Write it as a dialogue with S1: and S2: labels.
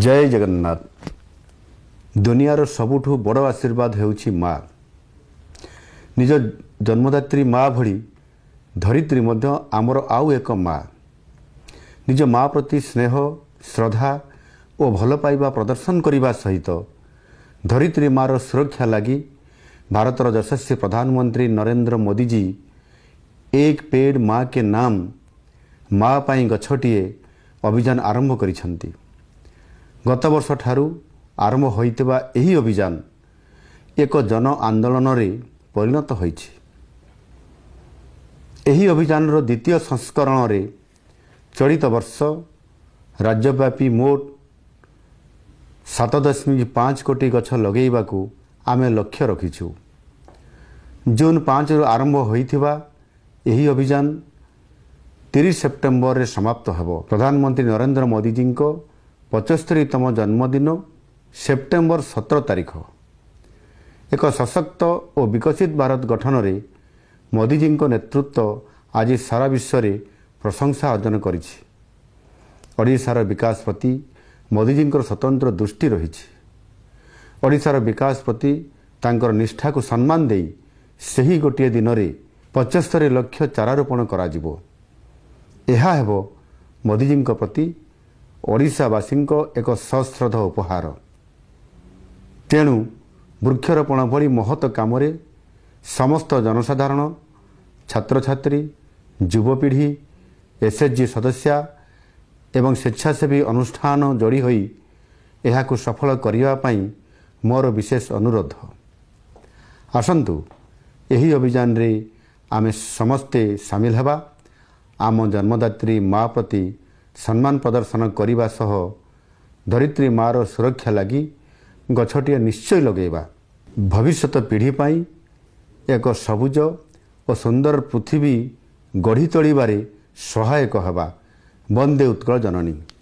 S1: ଜୟ ଜଗନ୍ନାଥ। ଦୁନିଆର ସବୁଠୁ ବଡ଼ ଆଶୀର୍ବାଦ ହେଉଛି ମା। ନିଜ ଜନ୍ମଦାତ୍ରୀ ମା ଭଳି ଧରିତ୍ରୀ ମଧ୍ୟ ଆମର ଆଉ ଏକ ମା। ନିଜ ମା ପ୍ରତି ସ୍ନେହ, ଶ୍ରଦ୍ଧା ଓ ଭଲ ପାଇବା ପ୍ରଦର୍ଶନ କରିବା ସହିତ ଧରିତ୍ରୀ ମାର ସୁରକ୍ଷା ଲାଗି ଭାରତର ଯଶସ୍ୱୀ ପ୍ରଧାନମନ୍ତ୍ରୀ ନରେନ୍ଦ୍ର ମୋଦିଜୀ "ଏକ ପେଡ଼ ମା କେ ନାମ", ମା ପାଇଁ ଗଛଟିଏ ଅଭିଯାନ ଆରମ୍ଭ କରିଛନ୍ତି। ଗତବର୍ଷ ଠାରୁ ଆରମ୍ଭ ହୋଇଥିବା ଏହି ଅଭିଯାନ ଏକ ଜନ ଆନ୍ଦୋଳନରେ ପରିଣତ ହୋଇଛି। ଏହି ଅଭିଯାନର ଦ୍ୱିତୀୟ ସଂସ୍କରଣରେ ଚଳିତ ବର୍ଷ ରାଜ୍ୟବ୍ୟାପୀ ମୋଟ 7.5 କୋଟି ଗଛ ଲଗାଇବାକୁ ଆମେ ଲକ୍ଷ୍ୟ ରଖିଛୁ। ଜୁନ୍ 5ରୁ ଆରମ୍ଭ ହୋଇଥିବା ଏହି ଅଭିଯାନ 30 ସେପ୍ଟେମ୍ବରରେ ସମାପ୍ତ ହେବ। ପ୍ରଧାନମନ୍ତ୍ରୀ ନରେନ୍ଦ୍ର ମୋଦିଜୀଙ୍କ 75ତମ ଜନ୍ମଦିନ ସେପ୍ଟେମ୍ବର 17 ତାରିଖ। ଏକ ସଶକ୍ତ ଓ ବିକଶିତ ଭାରତ ଗଠନରେ ମୋଦିଜୀଙ୍କ ନେତୃତ୍ୱ ଆଜି ସାରା ବିଶ୍ୱରେ ପ୍ରଶଂସା ଅର୍ଜନ କରିଛି। ଓଡ଼ିଶାର ବିକାଶ ପ୍ରତି ମୋଦିଜୀଙ୍କର ସ୍ୱତନ୍ତ୍ର ଦୃଷ୍ଟି ରହିଛି। ଓଡ଼ିଶାର ବିକାଶ ପ୍ରତି ତାଙ୍କର ନିଷ୍ଠାକୁ ସମ୍ମାନ ଦେଇ ସେହି ଗୋଟିଏ ଦିନରେ 75 ଲକ୍ଷ ଚାରା ରୋପଣ କରାଯିବ। ଏହା ହେବ ମୋଦିଜୀଙ୍କ ପ୍ରତି ଓଡ଼ିଶାବାସୀଙ୍କ ଏକ ସଶ୍ରଦ୍ଧ ଉପହାର। ତେଣୁ ବୃକ୍ଷରୋପଣ ଭଳି ମହତ କାମରେ ସମସ୍ତ ଜନସାଧାରଣ, ଛାତ୍ରଛାତ୍ରୀ, ଯୁବପିଢ଼ି, ଏସ୍ଏଚ୍ଜି ସଦସ୍ୟା ଏବଂ ସ୍ୱେଚ୍ଛାସେବୀ ଅନୁଷ୍ଠାନ ଯୋଡ଼ି ହୋଇ ଏହାକୁ ସଫଳ କରିବା ପାଇଁ ମୋର ବିଶେଷ ଅନୁରୋଧ। ଆସନ୍ତୁ, ଏହି ଅଭିଯାନରେ ଆମେ ସମସ୍ତେ ସାମିଲ ହେବା। ଆମ ଜନ୍ମଦାତ୍ରୀ ମା ପ୍ରତି ସମ୍ମାନ ପ୍ରଦର୍ଶନ କରିବା ସହ ଧରିତ୍ରୀ ମାର ସୁରକ୍ଷା ଲାଗି ଗଛଟିଏ ନିଶ୍ଚୟ ଲଗାଇବା। ଭବିଷ୍ୟତ ପିଢ଼ି ପାଇଁ ଏକ ସବୁଜ ଓ ସୁନ୍ଦର ପୃଥିବୀ ଗଢ଼ି ତୋଳିବାରେ ସହାୟକ ହେବା। ବନ୍ଦେ ଉତ୍କଳ ଜନନୀ।